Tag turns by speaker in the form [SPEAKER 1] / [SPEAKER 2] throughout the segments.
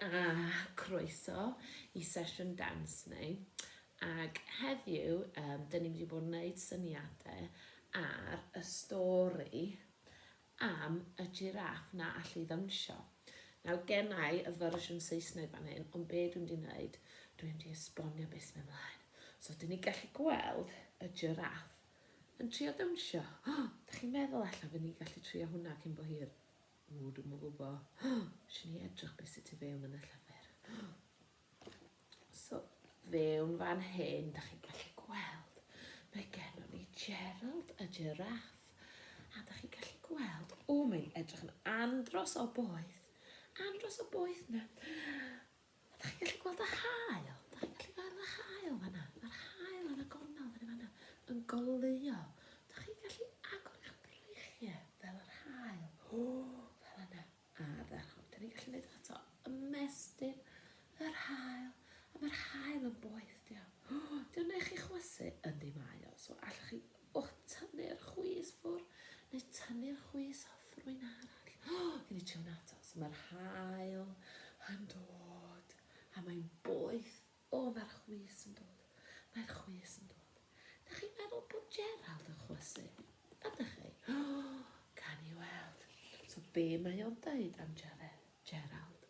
[SPEAKER 1] A croeso i sesiwn dawns ni. Ac heddiw, um, dyn ni'n mynd i bod yn gwneud syniadau ar y stori am y jiráff na allu ddawnsio. Nawr, gen i y fersiwn Saesneg fan hyn, ond be dwi'n mynd i wneud, dwi'n mynd i esbonio beth sy'n mynd ymlaen. So, dyn ni'n gallu gweld y jiráff yn trio dawnsio. Oh, da chi'n meddwl allan fy ni'n gallu trio hwnna cyn bo hir? O, dwi'm yn gwybod. Eisiau ni edrych beth sydd tu fewn yn y llyfr. So, fewn fan hyn, da chi'n gallu gweld, mae gennon ni Gerald y giraff. A da chi'n gallu gweld, o, mae'n edrych yn andros o boeth. Andros o boeth na. A dach chi'n gallu gweld y haul? Dach chi'n gallu gweld y haul fan'na? Mae'r haul yn y gornel fyny fan'na yn goleuo. Dach chi'n gallu agor eich breichiau fel yr haul? O, fel yna. Ardderchog. Dyn ni'n gallu gwneud eto. Ymestyn yr haul. A mae'r haul yn boeth, dio. O, dio'n eich chi chwysu? Yndi mae o. So allwch chi Och, tynnu'r chwys ffwr, neu tynnu'r chwys off rwy'n arall. Oh, gen i trio hwnna eto. So mae'r haul yn dod, a mae'n boeth. O, mae'r chwys yn dod. Mae'r chwys yn dod. Da chi'n meddwl bod Gerald yn chwysu? Ydych chi? Oh, can i weld. So be mae o'n dweud am Gerald?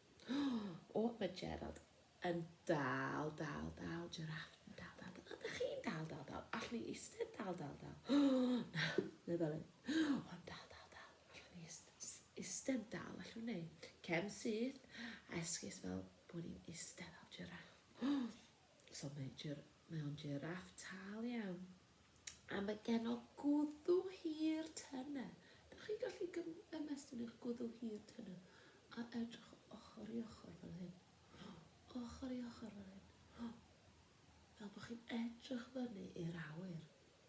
[SPEAKER 1] O, mae Gerald Yn dal, dal, dal, jiráff yn dal, dal, dal. Ydych chi'n dal, dal, dal? Allwn ni eistedd dal, dal, dal? Na, na fel hyn. Ond dal, dal, dal. Allwn ni eistedd dal, allwn ni. Cefn syth, a esgus fel bod ni'n eistedd fel jiráff. So mae, gir, mae o'n jiráff tal iawn. A mae gen o gwddw hir tynne. Dych chi'n gallu ymestyn eich gwddw hir tynne a edrych ochr i ochr fel hyn? Ochr i ochr fel hyn. Fel bod chi'n edrych fyny i'r awyr.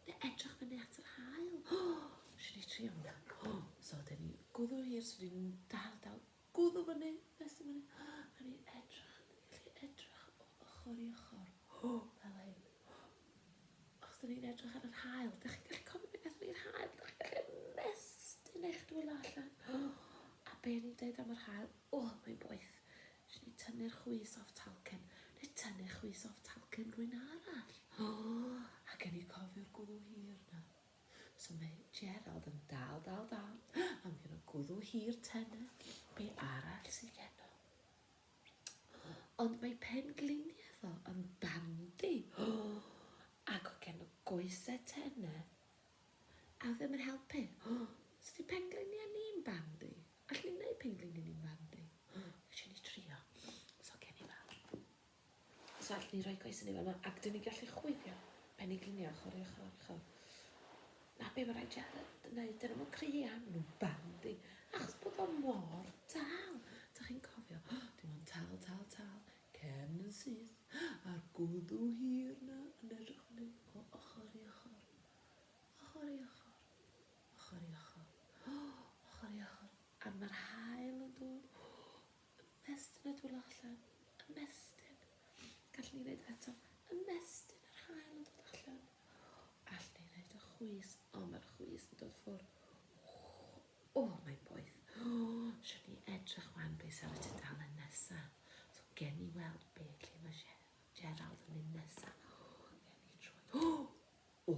[SPEAKER 1] Neu edrych fyny at yr haul. Eisiau ni trio hwnna. So, dyn ni gwddw hir, so dyn ni'n dal, dal, gwddw fyny, nes i fyny. A ni'n edrych, ni'n gallu edrych o ochr i ochr. Fel hyn. Os dyn ni'n edrych ar yr haul, dych chi'n gallu cofio beth wnaethon ni'r haul? Dych chi'n gallu ymestyn eich dwylo allan. A be ni'n dweud am yr haul? O, mae'n boeth. Eisiau ni tynnu'r chwys off talcen. Neu tynnu chwys off talcen rwy'n arall. O, a gen i cofio'r gwddw hir na. So mae Gerald yn dal, dal, dal. A mae gen o gwddw hir tenne. Be arall sydd gen o? Ond mae pen gliniau fo yn bandi. O, ac o gen o goesau tenne. A ddim yn helpu. O, so di pen gliniau ni'n bandi? Allwn ni wneud penglin i ni'n farn di? Eisiau ni trio. So gen i fel. So allwn ni roi coes i ni fel yma ac dyn ni'n gallu chwifio peniglinio ochr i ochr ochr. Na be mae rhaid Jared yn wneud, dyn nhw'n cry iawn, maen nhw'n bandi. Achos bod o mor tal. Dych chi'n cofio? Dim ond tal, tal, tal. Cefn yn syth. A'r gwddw hir na yn edrych fyny o ochr i ochr. Ochr i ochr. Ochr i ochr. Ochr i ochr. A mae'r haul yn dod. Ymestyn y dwylo allan. Ymestyn. Gallwn ni wneud eto. Ymestyn yr haul yn dod allan. Allwn ni wneud y chwys. O, mae'r chwys yn dod ffwr. O, mae'n boeth. O, eisiau ni edrych wan beth ar y tudalen nesa. So, gen i weld beth lle mae Gerald yn mynd nesa. Gen i troi. O! O!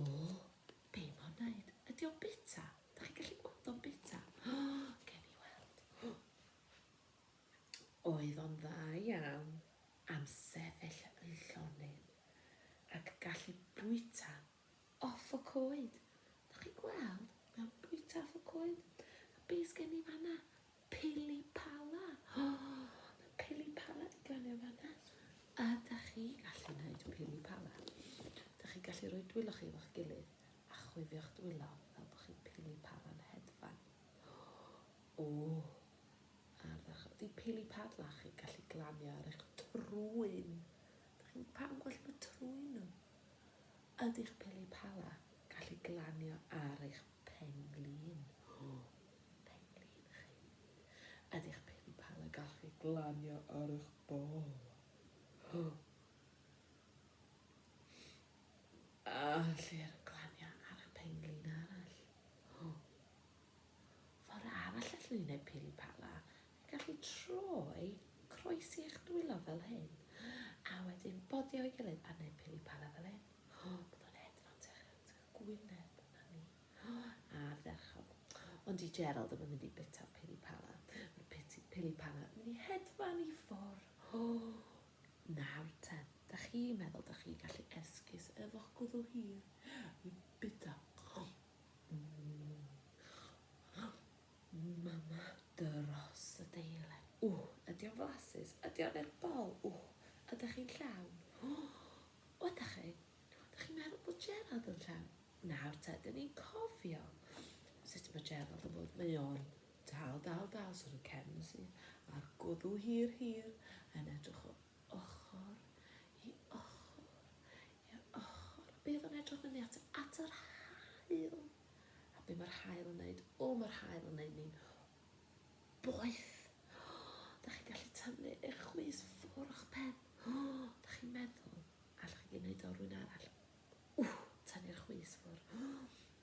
[SPEAKER 1] Be mae o'n neud? Ydy o'n bita? Da chi'n gallu gweld o'n bita? Gen i weld. Oedd o'n dda iawn am sefyll yn llonydd ac gallu bwyta off y coed. Da chi'n gweld? Mae o'n bwyta off y coed. A be sgen i fanna? Pili pala. Mae pili pala di glanio fanna. Ydych chi gallu gwneud pili pala? Ydych chi'n gallu rhoi dwylo chi efo'ch gilydd a chwifio'ch dwylo fel bod chi'n pili pala'n hedfan? O, ardderchog. Di pili pala chi'n gallu glanio ar eich trwyn? Ydych chi'n pam gweld mae trwyn nhw? Ydy'ch pili pala gallu glanio ar eich pen-glin? Penglin chi. Ydy'ch pili pala gallu glanio ar eich bol? Allir glanio ar eich penglin arall? Ffordd arall allwn ni wneud pili pala, ni'n gallu troi croesi eich dwylo fel hyn, a wedyn bodio ei gilydd a neud pili pala fel hyn. O, bod o'n hedfan tuag at gwyneb na ni. Ardderchog. Ond di Gerald ddim yn mynd i bita pili pala. Mae'r pili pala yn mynd i hedfan i ffwr. O, nawr te, da chi'n meddwl da chi'n gallu esgus efo'ch gwddw hir i bita. Mama dros y deilen. Ww, ydy o'n flasus? Ydy o'n eich bol? Ww, ydych chi'n llawn? O, ydych chi? Ydych chi'n meddwl bod Gerald yn llawn? Nawr te, dyn ni'n cofio sut mae Gerald yn bod. Mae o'n dal, dal, dal, sôn y cefn sydd, a'r gwddw hir, hir, yn edrych o ochr i ochr i'r ochr. Be oedd o'n edrych fyny at, at yr haul? A be mae'r haul yn neud? O, mae'r haul yn neud ni'n boeth. Da chi'n gallu tynnu eich chwys ffwr o'ch pen. Da chi'n meddwl, allwch chi gwneud o rwy'n arall. Ww, tynnu'r chwys ffwr.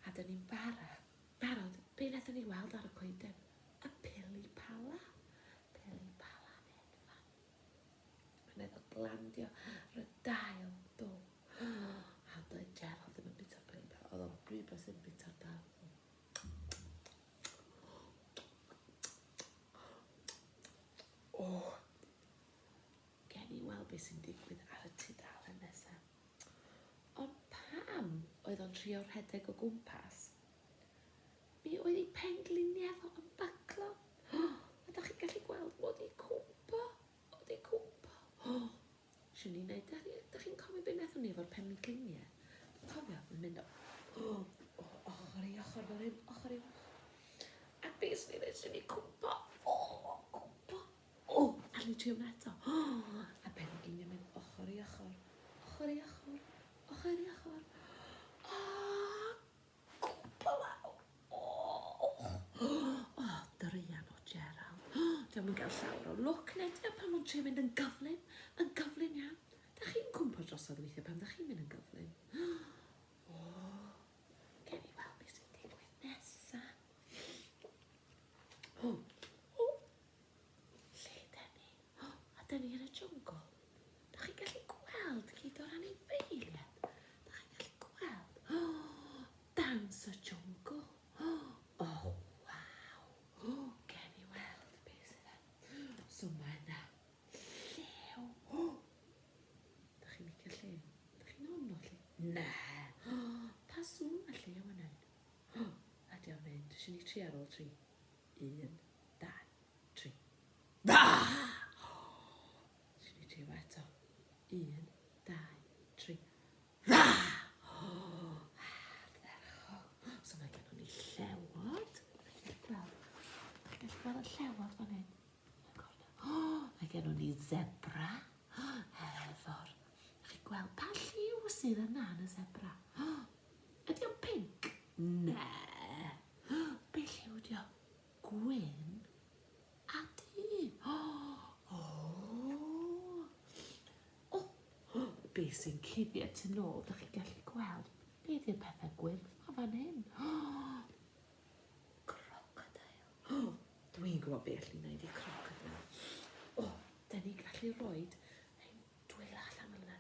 [SPEAKER 1] A dyn ni'n bara. Barod, be wnaethon ni weld ar y coeden? Y pili pala. Pili pala yn hedfan. Yn efo glandio ar y dail, do. A doedd Gerald ddim yn bita'r pili pala. Oedd o'n rhywbeth yn bita'r dail. O! Gen i weld beth sy'n digwydd ar y tudalen nesaf. Ond pam oedd o'n trio rhedeg o gwmpas? Mi oedd ei pengliniau fo yn baclo. A da chi'n gallu gweld mod i cwmpo. Mod i cwmpo. Swn i'n neud, da chi'n cofio beth wnaethon ni efo'r pengliniau? Cofio, mae'n mynd o, o, ochr i ochr fel hyn, ochr i ochr. A beth swn i'n neud, swn i'n cwmpo. O, cwmpo. O, allwn ni trio hwnna eto. A pengliniau mynd ochr i ochr, ochr i ochr, ochr i ochr. O, Cwmpo lawr! O! O, druan o Gerald. Dio'm yn gael llawer o lwc, neu dio pan mae'n trio mynd yn gyflym, yn gyflym iawn. Da chi'n cwmpo drosodd weithiau pan da chi'n mynd yn gyflym. O, gen i weld beth sy'n digwydd nesa. O, o, lle da ni? O, a da ni yn y jwngl. Da chi'n gallu gweld gyd o'r anifeiliaid? Da chi'n gallu gweld? Oh, dawns y jwngl. Oh, waw. Oh, gen i weld beth sydd yn. So mae yna llew. Oh, da chi'n licio llew? Da chi'n ofno llew? Na. Oh, pa sŵn mae llew yn neud? Oh, a di o'n mynd. Eisiau ni tri ar ôl tri. Un, dau, tri. Swn i trio fo eto. Un, dau, tri. Ardderchog. So mae gennon ni llewod. Chi'n gallu gweld? Chi'n gallu gweld y llewod fan hyn? Yn y cornel. Mae gennon ni zebra. Efo'r... Chi'n gweld pa lliw sydd yna yn y zebra? Ydy o'n pink? Ne. Be lliw ydy o? Gwyn A du! O! O! Be sy'n cuddio tu nôl, dych chi'n gallu gweld be di'r pethau gwyrdd ma fan hyn? Crocodile. O! Dwi'n gwybod be allwn i wneud i crocodile. O! Da ni'n gallu rhoi ein dwylo allan fel yna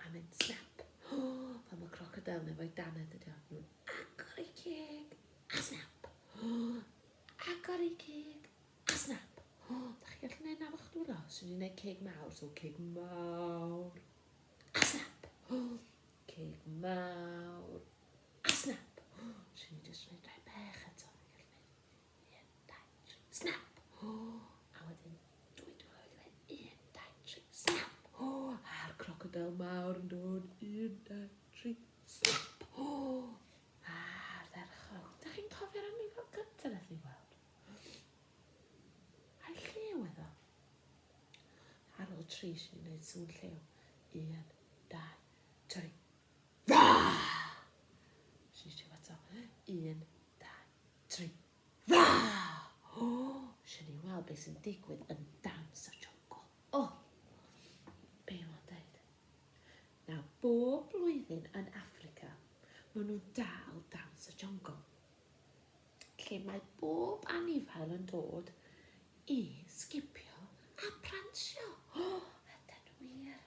[SPEAKER 1] a mynd snap. O! Fel mae crocodile yn efo'i dannedd ydi o. Nhw'n agor eu ceg a snap. O! Agor ei ceg a snap. O, da chi'n gallu gwneud na fo'ch dwylo? Swn i'n gwneud ceg mawr, so ceg mawr a snap. O, ceg mawr a snap. O, swn i'n just rhaid rhai bech eto. Fi'n gallu gwneud un, dau, tri, snap. O, a wedyn dwy dwylo wedi gwneud un, dau, tri, snap. O, a'r crocodile mawr yn dod. Un, dau, tri, snap. O, Ardderchog. Da chi'n cofio'r anifail gyntaf nath ni weld? A'i llew oedd o? Ar ôl tri, sy'n ni'n gwneud sŵn llew. Un, dau, tri. Sy'n ni'n trio eto. Un, dau, tri. O, sy'n ni'n weld beth sy'n digwydd yn dawns y jwngl. O, be mae'n dweud? Nawr, bob blwyddyn yn Affrica, maen nhw'n dal Dawns y Jyngl, lle mae bob anifail yn dod i sgipio a pradio. Pransio! O, ydyn wir.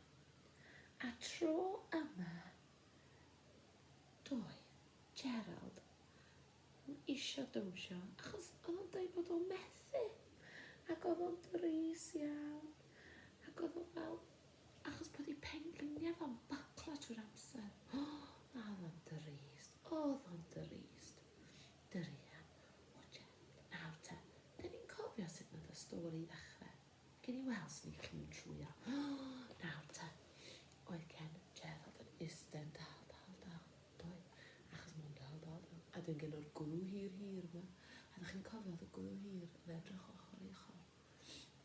[SPEAKER 1] A tro yma, doedd Gerald ddim isio dawnsio achos oedd o'n dweud bod o'n methu ac oedd o'n drist iawn ac oedd o fel achos bod ei pengliniau fo'n byclo trwy'r amser. O, oedd o'n drist, oedd o'n drist. Druan o Gerald. Nawr te, dyn ni'n cofio sut nath y stori ddechrau. Gen i weld swn i'n gallu mynd trwy o. Nawr te, oedd gen Gerald yn isten dal, dal, dal, doedd? Achos mae'n dal, dal, dal. A dyn gen o'r gwrw hir, hir yma. A ddech chi'n cofio oedd y gwrw hir yn edrych ochr i ochr.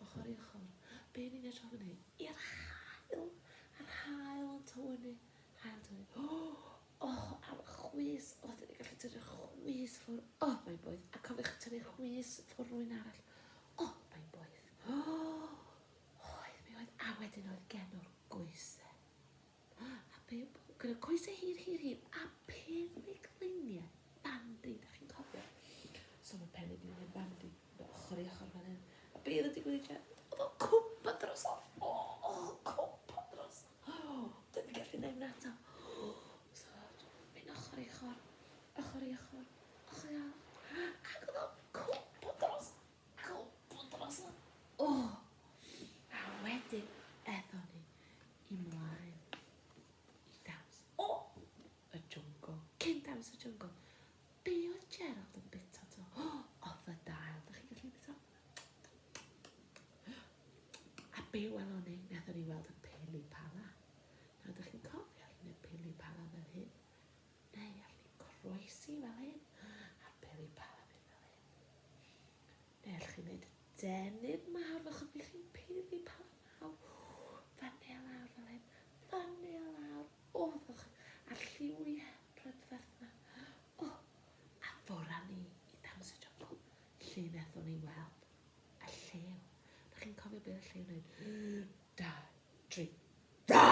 [SPEAKER 1] Ochr i ochr. Be ni'n edrych fyny? I'r haul! A'r haul yn tywynnu. Haul tywynnu. Oh, oh, a'r chwys. O, oh, dyn ni'n gallu tynnu chwys ffwr. O, oh, mae'n boeth. A cofiwch tynnu chwys ffwr rwy'n arall. O, mae'n boeth. O, oedd, mi oedd. A wedyn oedd gen o'r goesau. A be, gyda coesau hir, hir, hir, a penigliniau bandi, da chi'n cofio? So mae penigliniau bandi, yn ochr i ochr fan hyn. A be oedd yn digwydd i Jen? Oedd o'n cwmpa drosodd. O, o, cwmpa drosodd. O, dyn ni'n gallu neud hwnna eto. So, mynd ochr i ochr, ochr i ochr. Och ia. Ac oedd o'n cwmpo dros, cwmpo dros. O! A wedyn, ethon ni i mlaen i dawns. O! Y jungle. Cyn dawns y jungle. Be oedd Gerald yn bita to? O, oedd y dail. Da chi'n gallu bita? A be welon ni? Nathon ni weld y pili pala. Nawr, da chi'n cofio allan y pili pala fel hyn? Neu allwn ni croesi fel hyn, a'r peli pala mynd fel hyn. Neu allwch chi wneud dennyn mawr fel chyd chi'n pili pala mawr. Fyny a lawr fel hyn, fyny a lawr. O, fel chi, a'r lliwiau prydferth yma. O, a ffwrdd â ni i Dawns y Jyngl, lle wnaethon ni weld y llew. Da chi'n cofio beth y llew wneud? 1, 2, 3, ra!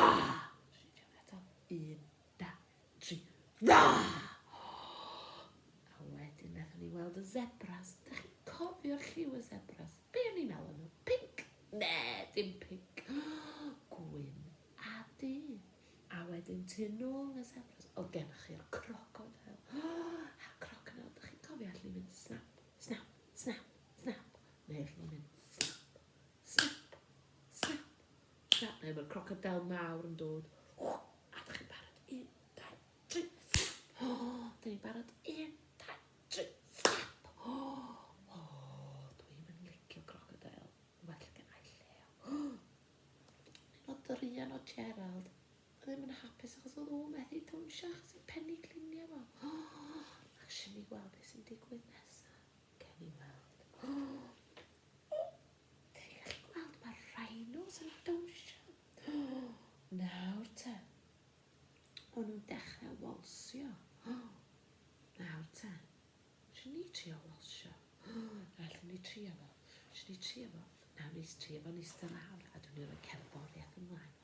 [SPEAKER 1] Eto, 1, 2, 3, ra! A wedyn wnaethon ni weld y zebras. Da chi'n cofio'r lliw y zebras? Be o'n i'n meddwl nhw? Pink? Ne, dim pink. Gwyn a du. A wedyn tu nôl y zebras, oedd gennych chi'r crocodile. A'r crocodile, da chi'n cofio allan ni'n mynd snap, snap, snap, snap. Neu allan ni'n mynd snap, snap, snap, snap. Neu mae'r crocodile mawr yn dod. A dych chi'n barod? 1, 2, 3, snap! O, dyn ni'n barod? 1, 2, 3, snap! O, o, dwi'n yn licio crocodile. Well gen i llew. O, un o druan o Gerald. Ddim yn hapus achos oedd o methu dawnsio achos ei penigliniau fo. O, ac eisiau ni gweld beth sy'n digwydd nesaf. Gen i weld. O, o, dyn ni'n gallu gweld mae'r rhinos yn dawnsio. Nawr te. O'n nhw'n dechrau walsio. Nawr te. Eisiau ni trio walsio? Allwn ni trio fo. Eisiau ni trio fo. Nawr ni trio fo ni eistedd lawr a dwi'n rhoi cerddoriaeth ymlaen.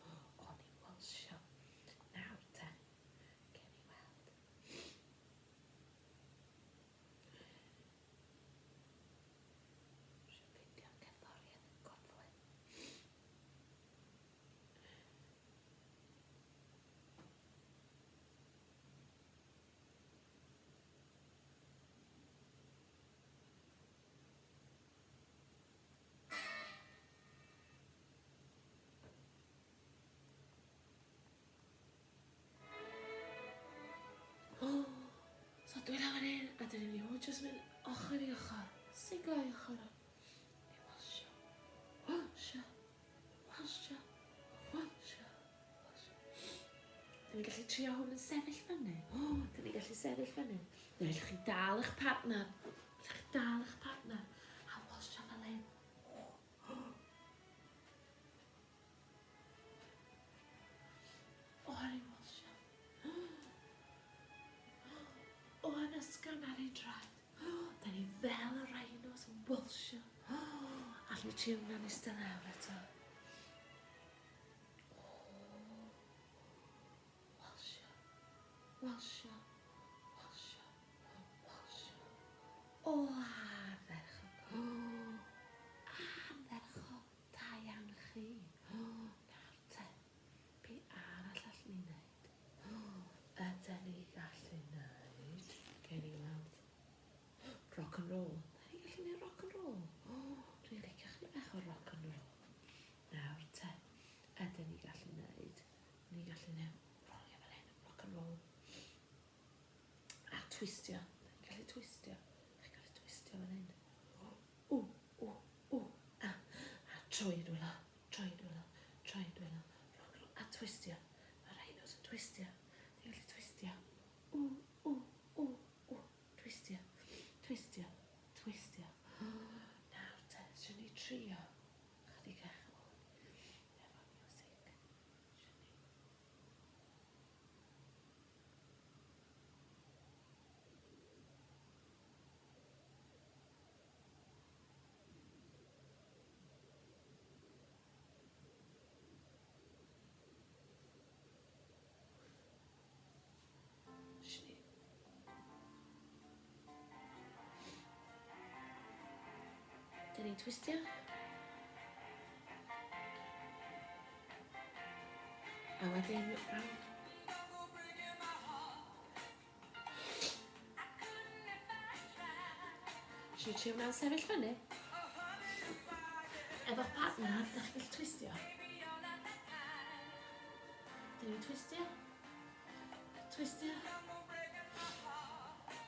[SPEAKER 1] O'n i'n walsio. Nawr te. Gen i weld. Eisiau ffeindio cerddoriaeth yn gorflin. So dwi'n lawr fan hyn, a dyn ni'n mynd i just mynd ochr i ochr, siglo i ochr. I wasio, wasio, wasio, wasio, wasio. Dyn ni'n gallu trio hwn yn sefyll fyny. O, dyn ni'n gallu sefyll fyny. Neu allwch chi dal eich partner. Allwch chi dal eich partner. A wasio fel hyn. O, ar ei wasio. O, yn ysgafn ar ei draed. Da ni fel y rhinos yn welsio. Allwn ni trio hwnna'n eistedd lawr eto. Welsio, welsio, welsio, welsio. O, ardderchog. O, ardderchog. Da iawn chi. Troi y dwylo, troi y dwylo, troi y dwylo, a twistio. Mae rhinos yn twistio. Ti'n gallu twistio. Ww, ww, ww, ww. Twistio, twistio, twistio. Nawr te, swn i trio chydig bach o hwn efo music. Swn i... Dyn ni'n twistio. A wedyn rownd. Eisiau trio mewn sefyll fyny? Efo'ch partner, da chi'n gallu twistio. Dyn ni'n twistio. Twistio.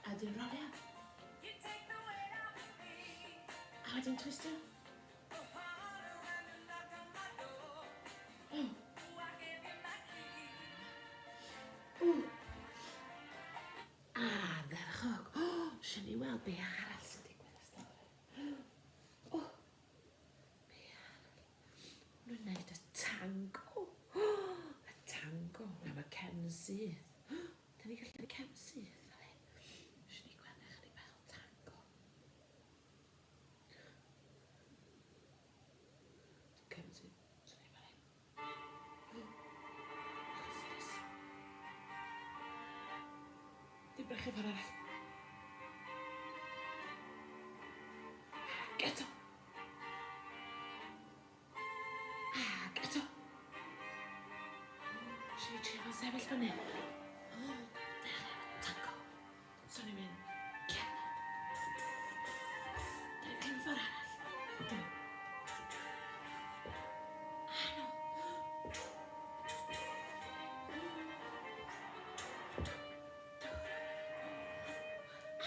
[SPEAKER 1] A wedyn rolio. A wedyn twistio. Oh. Ww. Ardderchog. O, eisiau ni weld be arall sy'n digwydd y stori. O, be arall? Nhw'n gwneud y tango. Y tango. Na, mae cefn syth. Da ni'n gallu gwneud cefn syth fel hyn. Eisiau ni gweld ychydig bach o tango. Cefn syth. Swn i'n fel hyn. Dim brechu ffordd arall. Ac eto. Ac eto. Eisiau ni trio fo'n sefyll fyny. Dechrau efo tango. So ni'n mynd cerdded. Da ni'n clymu ffordd arall. A nôl.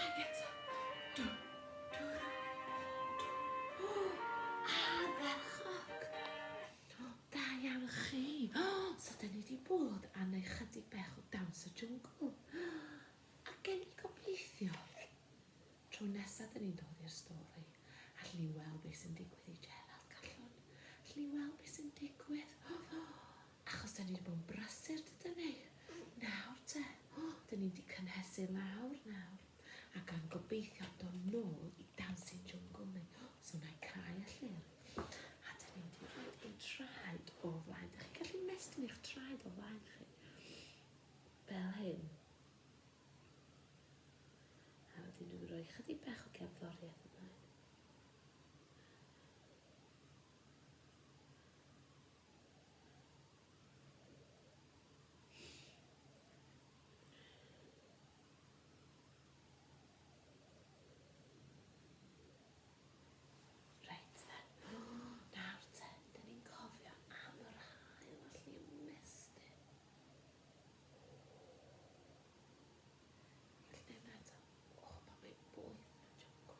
[SPEAKER 1] Ac eto. Ardderchog. Da iawn chi. So da ni wedi bod am neu chydig bech o dawns y jwngl. A gen i gobeithio, tro nesa 'dyn ni'n dod i'r stori, allwn ni weld beth sy'n digwydd i Gerald, gallwn? Allwn ni weld beth sy'n digwydd? Achos 'dyn ni wedi bod yn brysur, dydyn ni? Nawr te, 'dyn ni wedi cynhesu lawr nawr, a gan gobeithio dod nôl i Dancing Jungle ni. So na i cau y llyfr. A 'dyn ni'n mynd i rhoi ein traed o flaen. Dych chi'n gallu mestyn eich traed o flaen chi. Fel hyn. A wedyn dwi'n rhoi chydig bach o gerddoriaeth ymlaen. Reit te. Nawr te, dyn ni'n cofio am yr haul allu ymestyn. Felly wneud hwnna eto. O, pan mae'n boeth mewn jyngl.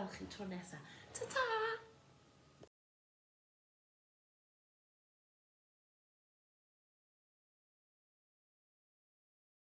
[SPEAKER 1] gweld chi tro nesa. Ta-ta!